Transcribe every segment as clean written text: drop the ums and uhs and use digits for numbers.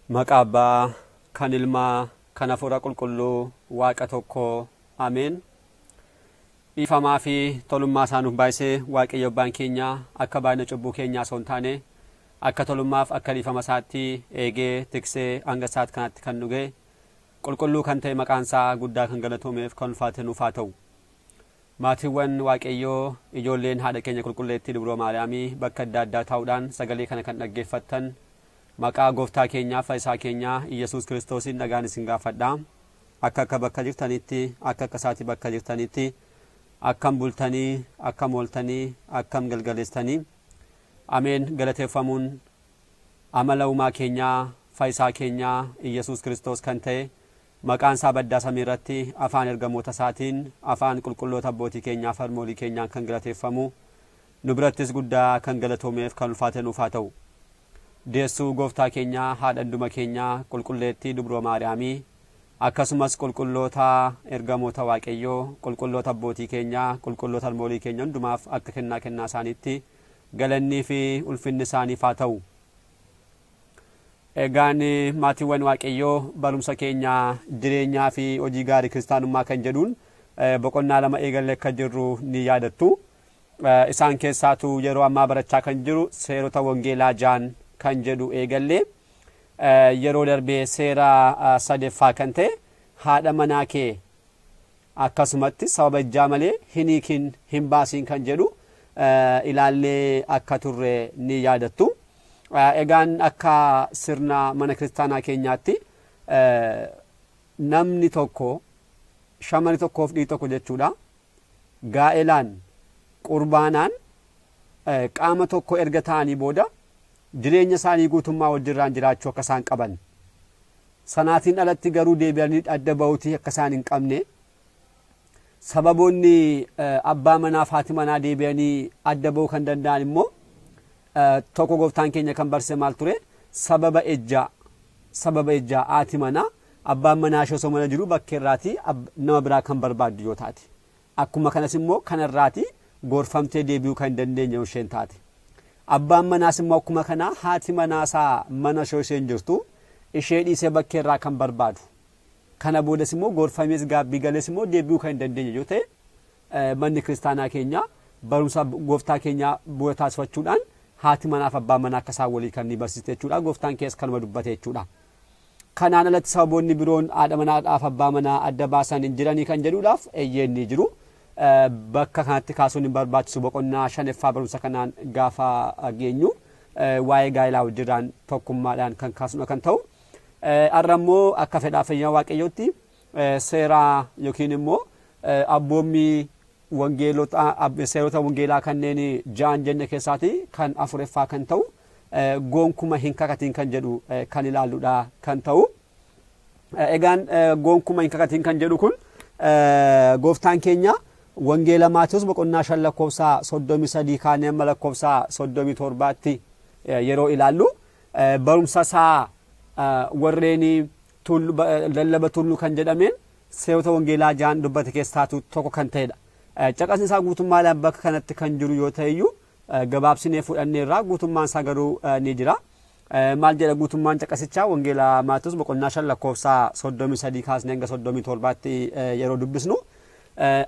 Maqaa Abbaa kan Ilmaa kan Hafuura Qulqulluu Waaqa tokko Ameen. Dhiifamaa fi tolummaa isaa nuuf baay'isee Waaqayyo Abbaan keenya akka baay'ina cubbuu keenyaa osoo hin taane akka tolummaaf akka dhiifama isaatti eegee tiksee hanga isaatti kanatti kan nu ga'e qulqulluu kan ta'e maqaan isaa guddaa kan galatoomeef kan ulfaate nuuf haa ta'u. Maatiiwwan Waaqayyoo ijoolleen haadha keenya qulqulleettii Dubroo Maariyaamii bakka adda addaa taa'uudhaan sagalee kana kan dhaggeeffattan maqaa gooftaa keenyaa fayyisaa keenyaa Iyyasuus Kiristoosiin nagaan isin gaafadha. Akka akka bakka jirtanitti akka akka isaatti bakka jirtanitti akkam bultanii akkam ooltanii akkam galgaleessitanii ameen galateeffamuun amala uumaa keenyaa fayyisaa keenyaa Iyyasuus Kiristoos kan ta'e maqaan isaa baddaa samii irratti afaan ergamoota isaatiin afaan qulqulloota abbootii keenyaa fi harmoolii keenyaan kan galateeffamu nu birattis guddaa kan galatoomeef kan ulfaate nuuf haa ta'u. Deessuu gooftaa keenyaa haadha hunduma keenyaa qulqulleettii Dubroo Maariyaamii akkasumas qulqulloota ergamoota Waaqayyoo qulqulloota abbootii keenyaa qulqulloota harmoolii keenya hundumaaf akka kennaa kennaa isaaniitti galannii fi ulfinni isaaniif haa ta'u. Egaan maatiiwwan Waaqayyoo barumsa keenya jireenyaa fi hojii gaarii kiristaanummaa kan jedhuun boqonnaa lama eegalle akka jirru ni yaadattu. Isaan keessaatu yeroo ammaa barachaa kan jiru seerota wangeelaa jaan kan jedhu eegalle. Yeroo darbee seera sadeeffaa kan ta'e haadha manaa kee akkasumatti sababa ijjaa malee hin hiikin hin baasiin kan jedhu ilaallee akka turre ni yaadattu. Egaan akka sirna mana kiristaanaa keenyaatti namni tokko shamarri tokkoof dhiirri tokko jechuudha. Gaa'elaan qurbaanaan qaama tokko erga ta'anii booda jireenya isaanii guutummaa wajjirraan jiraachuu akka isaan qaban. Sanaatiin alatti garuu deebi'anii adda bahuutii akka isaan hin qabne sababoonni abbaa manaa fi haati manaa deebi'anii adda bahuu kan danda'an immoo tokko gooftaan keenya kan barsiise maal ture sababa ejjaa haati manaa abbaan manaa ishee osoo mana jiru bakkee irraatii nama biraa kan barbaaddu yoo taate akkuma kanas immoo kanarraatii gorfamtee deebi'uu kan dandeenye isheen taate. Abbaan manaas immoo akkuma kanaa haati manaasaa mana ishee isheen jirtu ishee dhiisee bakkee irraa kan barbaadu. Kana boodas immoo gorfamees gaabbii galees immoo deebi'uu kan dandeenye yoo ta'e manni kiristaanaa keenya barumsa gooftaa keenyaa bu'uura taasifachuudhaan haati manaaf abbaan manaa akka isaan walii kan ni barsiiste jechuudha. Gooftaan keessa kanuma dubbate jechuudha. Kanaan alatti sababoonni biroon haadha manaadhaaf abbaa manaa adda baasan hin jiranii kan jedhuudhaaf eeyyeen ni jiru. Bakka kanatti kaasuun hin barbaachisu boqonnaa shanaffaa barumsa kanaan gaafa geenyu waa'ee gaa'elaa wajjirraan tokkummaadhaan kan kaasudha kan ta'u. Har'a immoo akka fedhaa fayyaa Waaqayyootti seera yookiin immoo abboommii wangeelota seerota wangeelaa kanneen ja'an jenne keessaati kan afureffaa kan ta'u gonkuma hin kakatiin kan jedhu kan ilaalludha kan ta'u. Egaan gonkuma hin kakatiin kan jedhu kun gooftaan keenya wangeela Maatewos boqonnaa 5 lakkoofsa 33 kaanee amma lakkoofsa 37tti yeroo ilaallu barumsa isaa warreen lallaba tulluu kan jedhameen seerota wangeelaa ja'an dubbate keessaatu tokko kan ta'edha. Caqasni isaa guutummaadhaan bakka kanatti kan jiru yoo ta'eyyuu gabaabsinee fudhanneerraa guutummaan isaa garuu ni jira. Maal jedha guutummaan caqasichaa wangeela Maatewos boqonnaa 5 lakkoofsa 33 kaasnee hanga 37tti yeroo dubbisnu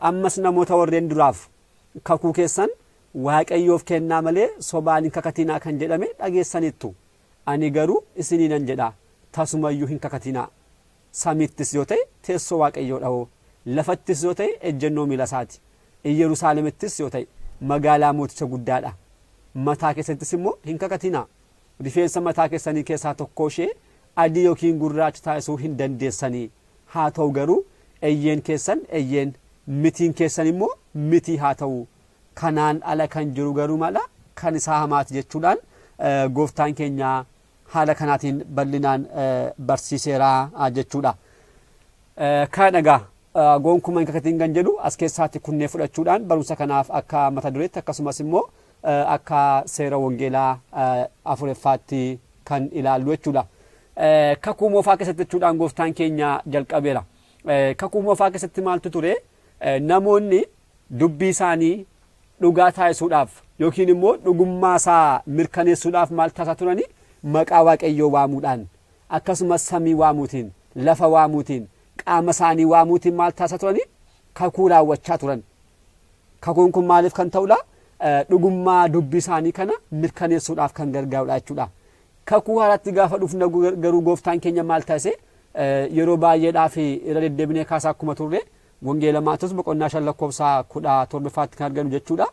ammas namoota warreen duraaf kakuu keessan Waaqayyoof kennaa malee sobaan hin kakatinaa kan jedhame dhageessanittu. Ani garuu isiniinan jedha tasumayyuu hin kakatinaa. Samiittis yoo ta'e teessoo Waaqayyoo dha'oo, lafattis yoo ta'e ejjennoo miila isaati, Iyerusaalemittis yoo ta'e magaalaa mooticha guddaadha. Mataa keessattis immoo hin kakatinaa. Rifeensa mataa keessanii keessaa tokko ishee adii yookiin gurraacha taasisuu hin dandeessanii. Haa ta'u garuu eeyyeen keessan eeyyeen, mitiin keessan immoo mitii haa ta'u. Kanaan ala kan jiru garuu mala kan isaa hamaati jechuudhaan gooftaan keenya haala kanaatiin bal'inaan barsiiseera jechuudha. Kana egaa gonkuma hin kakatiin kan jedhu as keessaatti kunnee fudhachuudhaan barumsa kanaaf akka mata dureetti akkasumas immoo akka seera wangeelaa afureffaatti kan ilaallu jechuudha. Kakuu moofaa keessatti jechuudhaan gooftaan keenya jalqabeera. Kakuu moofaa keessatti maaltu ture? Namoonni dubbii isaanii dhugaa taasisuudhaaf yookiin immoo dhugummaa isaa mirkaneessuudhaaf maal taasisaa turani? Maqaa Waaqayyoo waamuudhaan akkasumas samii waamuutiin, lafa waamuutiin, qaama isaanii waamuutiin maal taasisaa turanii? Kakuu raawwachaa turan. Kakuun kun maaliif kan ta'udha? Dhugummaa dubbii isaanii kana mirkaneessuudhaaf kan gargaarudha jechuudha. Kakuu haaraatti gaafa dhufna garuu gooftaan keenya maal taasise? Yeroo baay'eedhaaf irra deddeebinee kaasaa akkuma turre Wangeela Maatewos boqonnaa 5 lakkoofsa 17ffaatti kan argannu jechuudha.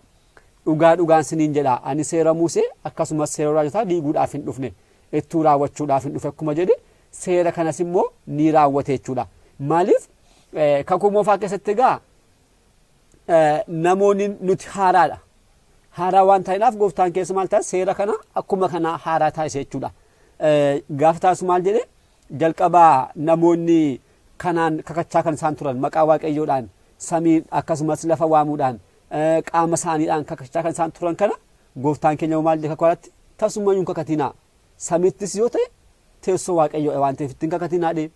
Dhugaa dhugaan siniin jedha, ani seera Musee akkasumas seera raajotaa diiguudhaaf hin dhufne, ittuu raawwachuudhaaf hin dhufe akkuma jedhe seera kanas immoo ni raawwate jechuudha. Maaliif kakuu moofaa keessatti egaa namoonni nuti haaraadha. Haaraa waan ta'eedhaaf gooftaan keessa maal taasise? Seera kana akkuma kana haaraa taasise jechuudha. Gaafa taasisu maal jedhe? Jalqabaa namoonni kanaan kakachaa kan isaan turan maqaa Waaqayyoodhaan, samii akkasumas lafa waamuudhaan, qaama isaaniidhaan kakachaa kan isaan turan kana gooftaan keenya maal jedhe kakuu haaraatti? Tasuma hin kakatinaa. Samiittis yoo ta'e teessoo Waaqayyoodha waan ta'eef ittiin kakatinaa dhee.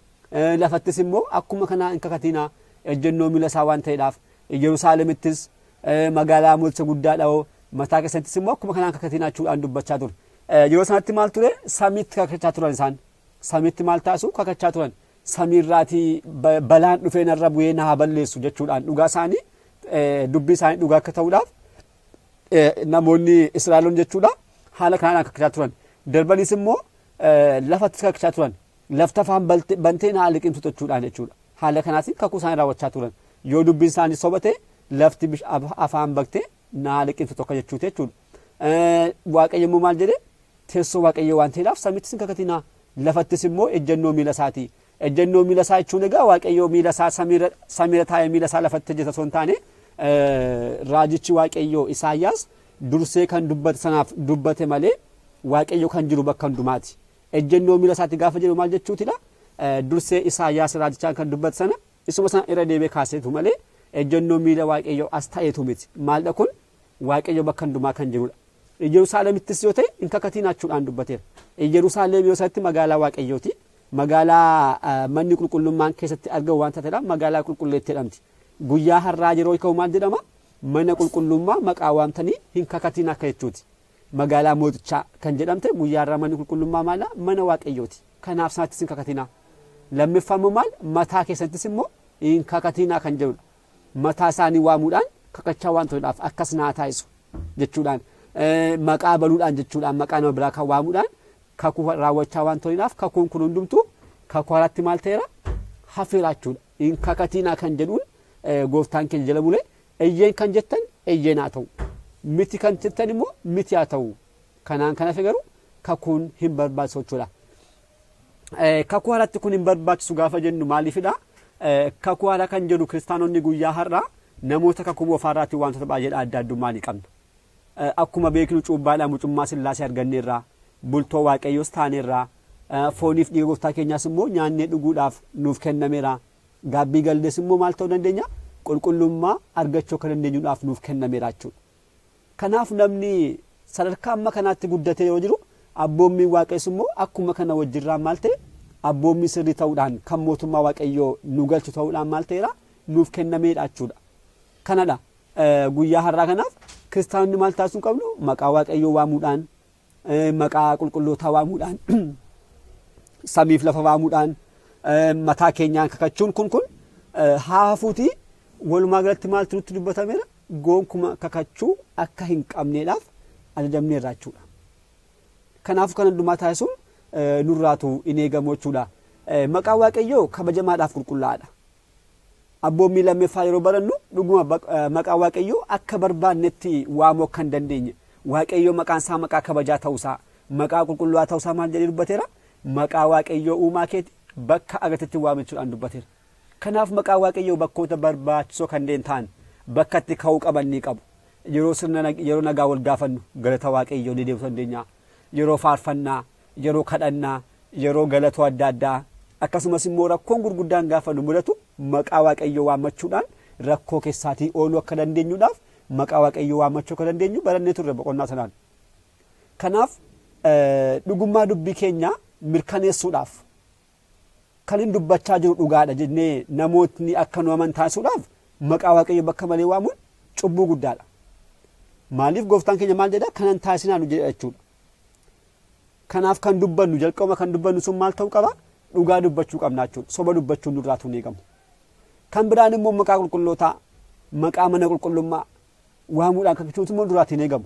Lafattis immoo akkuma kanaa hin kakatinaa, ejjennoo miila isaa waan ta'eedhaaf. Yerusaalemittis magaalaa mooticha guddaadha hoo mataa keessattis immoo akkuma kanaan kakatinaa jechuudhaan dubbachaa ture. Yeroo sanatti maal ture? Samiitti kakachaa turan isaan. Samiitti maal taasisu? Kakachaa turan. Samiirraatii balaan dhufee narra bu'ee na haa balleessu jechuudhaan dhugaa isaanii, dubbii isaanii dhugaa akka ta'uudhaaf namoonni Israa'eloon jechuudha haala kanaan kakachaa turan. Darbaniis immoo lafatti kakachaa turan. Lafti afaan bantee na haa liqimsu jechuudhaan jechuudha. Haala kanaatiin kakuu isaanii raawwachaa turan. Yoo dubbiin isaanii soba ta'e lafti afaan baktee na haa liqimsu tokko jechuuti jechuudha. Waaqayyo immoo maal jedhe? Teessoo Waaqayyo waan ta'eedhaaf samiittis hin kakatinaa. Lafattis immoo ejjennoo miila isaati. Ejjennoo miila isaa jechuun egaa Waaqayyo miila isaa samiirra taa'ee miila isaa lafatti ejjeta osoo hin taane, raajichi Waaqayyo Isaayyaas dursee kan dubbate sanaaf dubbate malee Waaqayyo kan jiru bakka hundumaati. Ejjennoo miila isaati gaafa jedhu maal jechuutidha? Dursee Isaayyaas raajichaan kan dubbate sana isuma sana irra deebi'ee kaaseetu malee ejjennoo miila Waaqayyo as ta'eetu miti. Maaldha kun? Waaqayyo bakka hundumaa kan jirudha. Yerusaalemittis yoo ta'e hin kakatinaa jechuudhaan dubbateera. Yerusaalem yoo sanatti magaalaa Waaqayyooti. Magaalaa manni qulqullummaan keessatti argamu waan taateedhaaf magaalaa qulqulleetti jedhamti. Guyyaa har'aa yeroo ka'u maal jedhama? Mana qulqullummaa maqaa waamtanii hin kakatiin akka jechuuti. Magaalaa mootichaa kan jedhamte guyyaa har'aa manni qulqullummaa maala? Mana Waaqayyooti. Kanaaf sanattis hin kakatinaa. Lammaffaa immoo maal? Mataa keessattis immoo hin kakatinaa kan jedhudha. Mataa isaanii waamuudhaan kakachaa waan turedhaaf akkas naa taasisu jechuudhaan, maqaa baluudhaan jechuudhaan, maqaa nama biraa kan waamuudhaan kakuu raawwachaa waan turedhaaf kakuun kun hundumtuu kakuu haaraatti maal ta'eera? Hafeera jechuudha. Hin kakatinaa kan jedhuun gooftaan keenya jala bulee eeyyeen kan jettan eeyyeen haa ta'u, miti kan jettan immoo miti haa ta'u. Kanaan kan hafe garuu kakuun hin barbaachisu jechuudha. Kakuu haaraatti kun hin barbaachisu gaafa jennu maaliifidha? Kakuu haaraa kan jedhu kiristaanonni guyyaa har'aa namoota kakuu moofaarraatti wantoota baay'eedha adda addummaa ni qabna. Akkuma beeknu cuubbaadhaan mucummaa Sillaasee arganneerraa, bultoo Waaqayyoos taaneerraa, fooniif dhiiga gooftaa keenyaas immoo nyaannee dhuguudhaaf nuuf kennameera. Gaabbii gallees immoo maal ta'uu dandeenya? Qulqullummaa argachuu akka dandeenyuudhaaf nuuf kennameera jechuudha. Kanaaf namni sadarkaa amma kanaatti guddatee yeroo jiru abboommiin Waaqayyoos immoo akkuma kana wajjirraan maal ta'e? Abboommii sirrii ta'uudhaan kan mootummaa Waaqayyoo nu galchu ta'uudhaan maal ta'eera? Nuuf kennameedha jechuudha. Kanadha. Guyyaa har'aa kanaaf kiristaanonni maal taasisuu qabnu? Maqaa Waaqayyoo waamuudhaan, maqaa qulqullootaa waamuudhaan, samiif lafa waamuudhaan, mataa keenyaan kakachuun kun haa hafuutii walumaa galatti maaltu nutti dubbatameera? Gonkuma kakachuu akka hin qabneedhaaf ajajamneerra jechuudha. Kanaaf kan hundumaa taasisuun nurraatu hin eegamu jechuudha. Maqaan Waaqayyoo kabajamaadhaaf qulqullaa'aadha. Abboommii lammaffaa yeroo barannu dhuguma maqaa Waaqayyoo akka barbaannetti waamuu akka hin dandeenye. Waaqayyoo maqaan isaa maqaa kabajaa ta'uusaa, maqaa qulqullaa'aa ta'uusaa maal jedhee dubbateera? Maqaa Waaqayyoo uumaa keeti bakka agartetti waamu jechuudhaan dubbateera. Kanaaf maqaa Waaqayyoo bakkoota barbaachisoo kanneen ta'an bakka itti ka'uu qaban ni qabu. Yeroo sirna yeroo nagaa wal gaafannu galata Waaqayyoo ni deebisuu dandeenya. Yeroo faarfannaa, yeroo kadhannaa, yeroo galatoo adda addaa akkasumas immoo rakkoon gurguddaan gaafa nu mudatu maqaa Waaqayyoo waammachuudhaan rakkoo keessaatii ooluu akka dandeenyuudhaaf maqaa Waaqayyoo waammachuu akka dandeenyu barannee turre boqonnaa sanaan. Kanaaf dhugummaa dubbii keenyaa mirkaneessuudhaaf kan hin dubbachaa jiru dhugaadha jennee namootni akka nu aman taasisuudhaaf maqaa Waaqayyoo bakka malee waamuun cubbuu guddaadha. Maaliif gooftaan keenya maal jedha? Kanan taasisinaa nu jedha jechuudha. Kanaaf kan dubbannu jalqabuma kan dubbannu sun maal ta'uu qaba? Dhugaa dubbachuu qabna jechuudha. Soba dubbachuun nurraatu hin eegamu. Kan biraan immoo maqaa qulqullootaa, maqaa mana qulqullummaa waamuudhaan kakachuutu immoo nurraatu hin eegamu.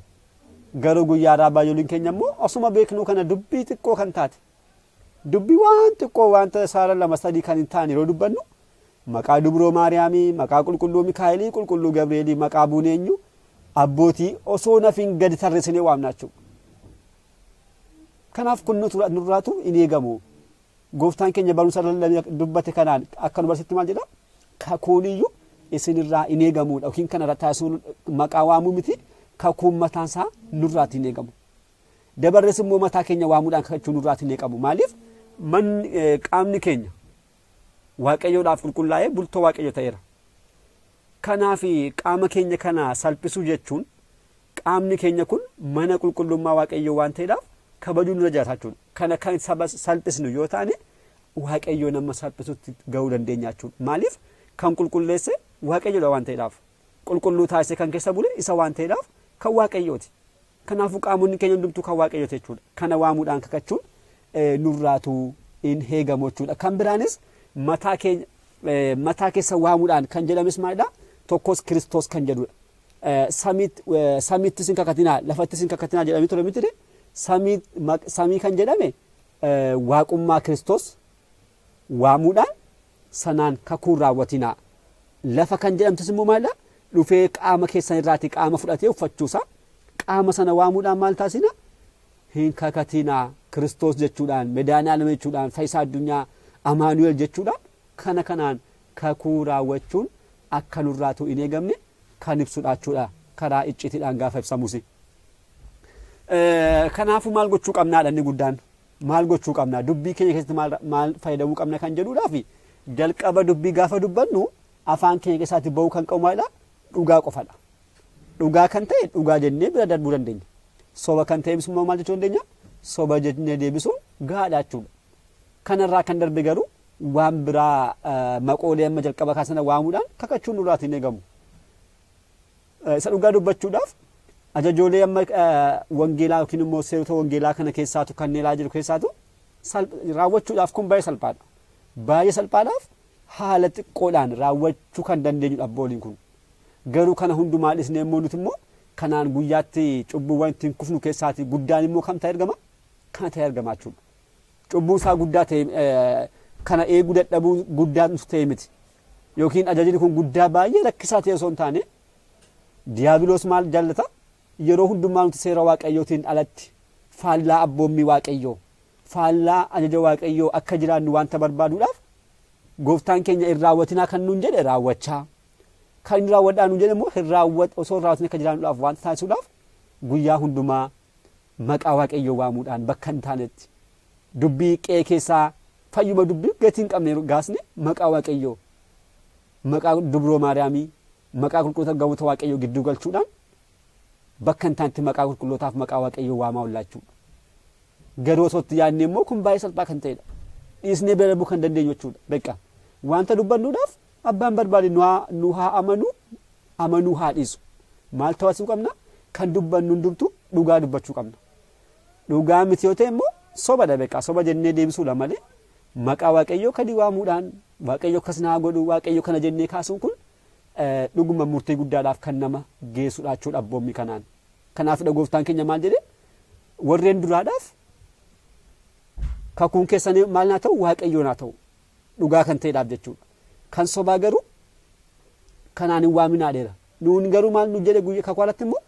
Garuu guyyaa irraa baay'ooliin keenya immoo osuma beeknuu kana dubbii xiqqoo kan taate, dubbii waan xiqqoo wanta saara 2 3 kan hin taane yeroo dubbannu maqaa Dubroo Maariyaamii, maqaa qulqulluu Mikaa'elii, qulqulluu Gabri'eelii, maqaa Buuneenyu abbootii osoo nafiin gadi tarreessinee waamna jechuudha. Kanaaf kun nurraatu hin eegamu. Gooftaan keenya barumsa dubbate kanaan akka nu barsiisetti maal jedha? Kakuun iyyuu isinirraa hin eegamudha. Yookiin kanarra taasisuun maqaa waamuu miti, kakuun mataan isaa nurraatti hin eegamu. Dabarres immoo mataa keenya waamuudhaan kakachuu nurraatti hin eegamu. Maaliif? Qaamni keenya Waaqayyoodhaaf qulqullaa'ee bultoo Waaqayyo ta'eera. Kanaaf qaama keenya kana salphisuu jechuun qaamni keenya kun mana qulqullummaa Waaqayyoo waan ta'eedhaaf kabajuu nurra jiraata jechuudha. Kana kan saba salphisnu yoo taane Waaqayyoo nama salphisutti ga'uu dandeenya jechuudha. Maaliif? Kan qulqulleesse Waaqayyoodha waan ta'eedhaaf. Qulqulluu taasise kan keessa bule isa waan ta'eedhaaf kan Waaqayyooti. Kanaafuu qaamonni keenya hundumtuu kan Waaqayyooti jechuudha. Kana waamuudhaan kakachuun nurraatu hin eegamu jechuudha. Kan biraanis mataa keenya mataa keessa waamuudhaan kan jedhames maalidha? Tokkos Kiristoos kan jedhudha. Samiittis hin kakatinaa, lafattis hin kakatinaa jedhamee ture miti ree? Samii kan jedhame waaqummaa Kiristoos waamuudhaan sanaan kakuun raawwatinaa. Lafa kan jedhamtes immoo maalidha? Dhufee qaama keessan irraati qaama fudhatee uffachuusaa qaama sana waamuudhaan maal taasina? Hin kakatinaa Kiristoos jechuudhaan, Medaaniyaalem jechuudhaan, Fayyisaa addunyaa Amaanu'el jechuudhaan kana kanaan kakuu raawwachuun akka nurraatu hin eegamne kan ibsudha jechuudha karaa iccitiidhaan gaafa ibsamus. Kanaafuu maal gochuu qabnaadha inni guddaan? Maal gochuu qabna? Dubbii keenya keessatti maal fayyadamuu qabna kan jedhuudhaaf jalqaba dubbii gaafa dubbannu afaan keenya keessaatti ba'uu kan qabu maalidha? Dhugaa qofadha. Dhugaa kan ta'e dhugaa jennee bira darbuu dandeenya. Soba kan ta'e immoo maal jechuu dandeenya? Soba jennee deebisuun gahaadha jechuudha. Kanarraa kan darbe garuu waan biraa maqoolee amma jalqaba kaasana waamuudhaan kakachuun nurraatti hin eegamu. Isa dhugaa dubbachuudhaaf ajajoolee amma wangeelaa yookiin immoo seerota wangeelaa kana keessaatu kanneen laa jiru keessaatu raawwachuudhaaf kun baay'ee salphaadha. Baay'ee salphaadhaaf haala xiqqoodhaan raawwachuu kan dandeenyudha abbooliin kun. Garuu kana hundumaa dhiisnee immoo nuti immoo kanaan guyyaatti cubbuuwwan ittiin kufnu keessaati guddaan immoo kam ta'e argama? Kana ta'e argama jechuudha. Cubbuu isaa guddaa ta'e kana eeguu dadhabuu guddaa nuti ta'e miti. Yookiin ajajni kun guddaa baay'ee rakkisaa ta'e osoo hin taane Diyaabiloos maal jaallata? Yeroo hundumaa nuti seera Waaqayyootiin alatti faallaa abboommii Waaqayyoo, faallaa ajaja Waaqayyoo akka jiraannu wanta barbaaduudhaaf gooftaan keenya hin raawwatinaa kan nuun jedhe raawwachaa, kan hin raawwadhaa nuun jedhe immoo hin raawwat osoo hin raawwatin akka jiraannuudhaaf wanta taasisuudhaaf guyyaa hundumaa maqaa Waaqayyoo waamuudhaan bakka hin taanetti dubbii qe'ee keessaa fayyuma dubbii gatii hin qabne gaasne maqaa Waaqayyoo, maqaa Dubroo Maariyaamii, maqaa qulqulloota gamoota Waaqayyoo gidduu galchuudhaan bakka hin taanetti maqaa qulqullootaaf maqaa Waaqayyoo waamaa oollaa jechuudha. Garuu osoo itti yaadne immoo kun baay'ee salphaa kan ta'edha. Dhiisnee bira darbuu kan dandeenyu jechuudha. Beekaa wanta dubbannuudhaaf abbaan barbaade nu haa amanu, amanuu haa dhiisu. Maal ta'uu qabna? Kan dubbannu hundumtuu dhugaa dubbachuu qabna. Dhugaa miti yoo ta'e immoo sobadha beekaa. Soba jennee deebisuudha malee maqaa Waaqayyoo kadi waamuudhaan Waaqayyo akkas naa godhu, Waaqayyo kana jennee kaasuun kun dhuguma murtii guddaadhaaf kan nama geessudha jechuudha abboommii kanaan. Kanaafidha gooftaan keenya maal jedhee? Warreen duraadhaaf kakuun keessanii maal naa ta'u? Waaqayyoo naa ta'u. Dhugaa kan ta'edhaaf jechuudha. Kan sobaa garuu kanaan hin waaminaa dheera. Nuun garuu maal nu jedhe guyyaa kakuu alatti immoo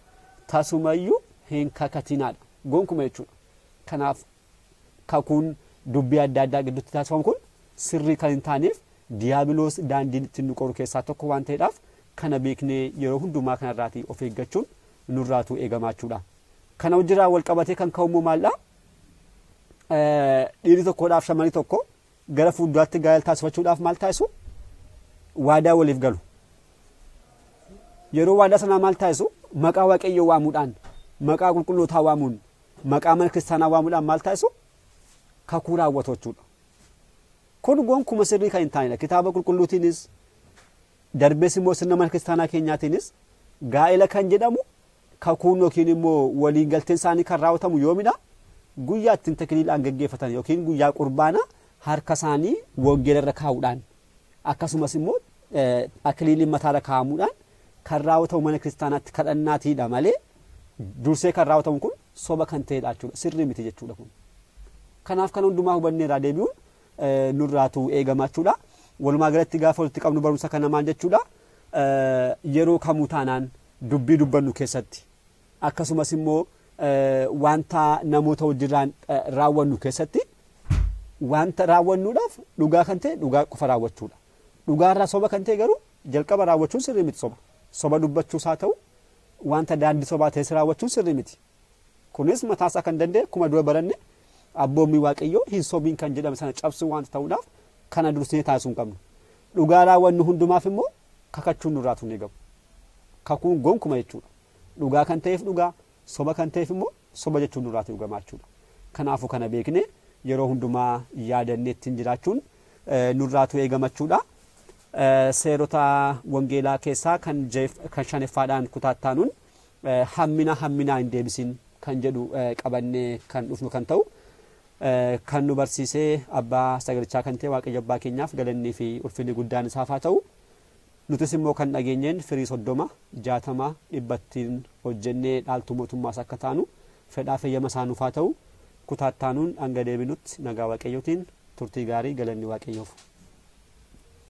tasumayyuu hin kakatinaadha. Gonkuma jechuudha. Kanaaf kakuun dubbii adda addaa gidduutti taasifamu kun sirrii kan hin taaneef Diyaabiloos daandiin ittiin nu qoru keessaa tokko waan ta'eedhaaf kana beeknee yeroo hundumaa kanarraatii of eeggachuun nurraatu eegamaa jechuudha. Kana hojiirraa wal qabatee kan ka'u immoo maalidha? Dhiirri tokkodhaaf shamarri tokko gara fuulduraatti gaa'ela taasifachuudhaaf maal taasisu? Waadaa waliif galu. Yeroo waadaa sanaa maal taasisu? Maqaa Waaqayyoo waamuudhaan, maqaa qulqullootaa waamuun, maqaa mana kiristaanaa waamuudhaan maal taasisu? Kakuu raawwatu jechuudha. Kun gonkuma sirrii kan hin taanedha. Kitaaba qulqulluutiinis darbees immoo sirna mana kiristaanaa keenyaatiinis gaa'ela kan jedhamu kakuun yookiin immoo waliin galteen isaanii kan raawwatamu yoomidha? guyyaa ittiin takiliidhaan geggeeffatan yookiin guyyaa qurbaanaa harka isaanii wangeelarra kaa'uudhaan akkasumas immoo akiliiliin mataarra kaa'amuudhaan kan raawwatamu mana kiristaanaatti kadhannaatiidha malee dursee kan raawwatamu kun soba kan ta'edha jechuudha. Sirrii miti jechuudha kun. Kanaaf kan hundumaa hubanneerraa deebi'uun nurraatu eegama jechuudha. Walumaa galatti gaafa walitti qabnu barumsa kana maal jechuudha? Yeroo kamuu taanaan dubbii dubbannu keessatti akkasumas immoo wanta namoota wajjirraan raawwannu keessatti wanta raawwannuudhaaf dhugaa kan ta'e dhugaa qofa raawwachuudha. Dhugaarraa soba kan ta'e garuu jalqaba raawwachuun sirrii miti soba. Soba dubbachuus haa ta'u wanta daandii sobaa ta'es raawwachuun sirrii miti. Kunis mataasaa kan danda'e akkuma dura baranne abboommii Waaqayyoo hin sobiin kan jedhame sana cabsuu wanta ta'uudhaaf kana dursinee taasisuu hin qabnu. Dhugaa raawwannu hundumaaf immoo kakachuun nurraatu hin eegamu. Kakuun gonkuma jechuudha. Dhugaa kan ta'eef dhugaa, soba kan ta'eef immoo soba jechuun nurraatu eegama jechuudha. Kanaafuu kana beeknee yeroo hundumaa yaadannee ittiin jiraachuun nurraatu eegama jechuudha. Seerota wangeelaa keessaa kan shaneffaadhaan kutaattaanuun hammina hamminaa hin deebisin kan jedhu qabannee kan dhufnu kan ta'u kan nu barsiisee abbaa sagalichaa kan ta'e Waaqayyo abbaa keenyaaf galannii fi ulfinni guddaan isaaf haa ta'u. Nutis immoo kan dhageenyeen firii 30, 60, 100 hojjennee dhaaltuu mootummaas akka taanu fedhaa fayyama isaa nuuf haa ta'u. Kutaattaanuun hanga deebinutti nagaa Waaqayyootiin turtii gaarii, galanni Waaqayyoof.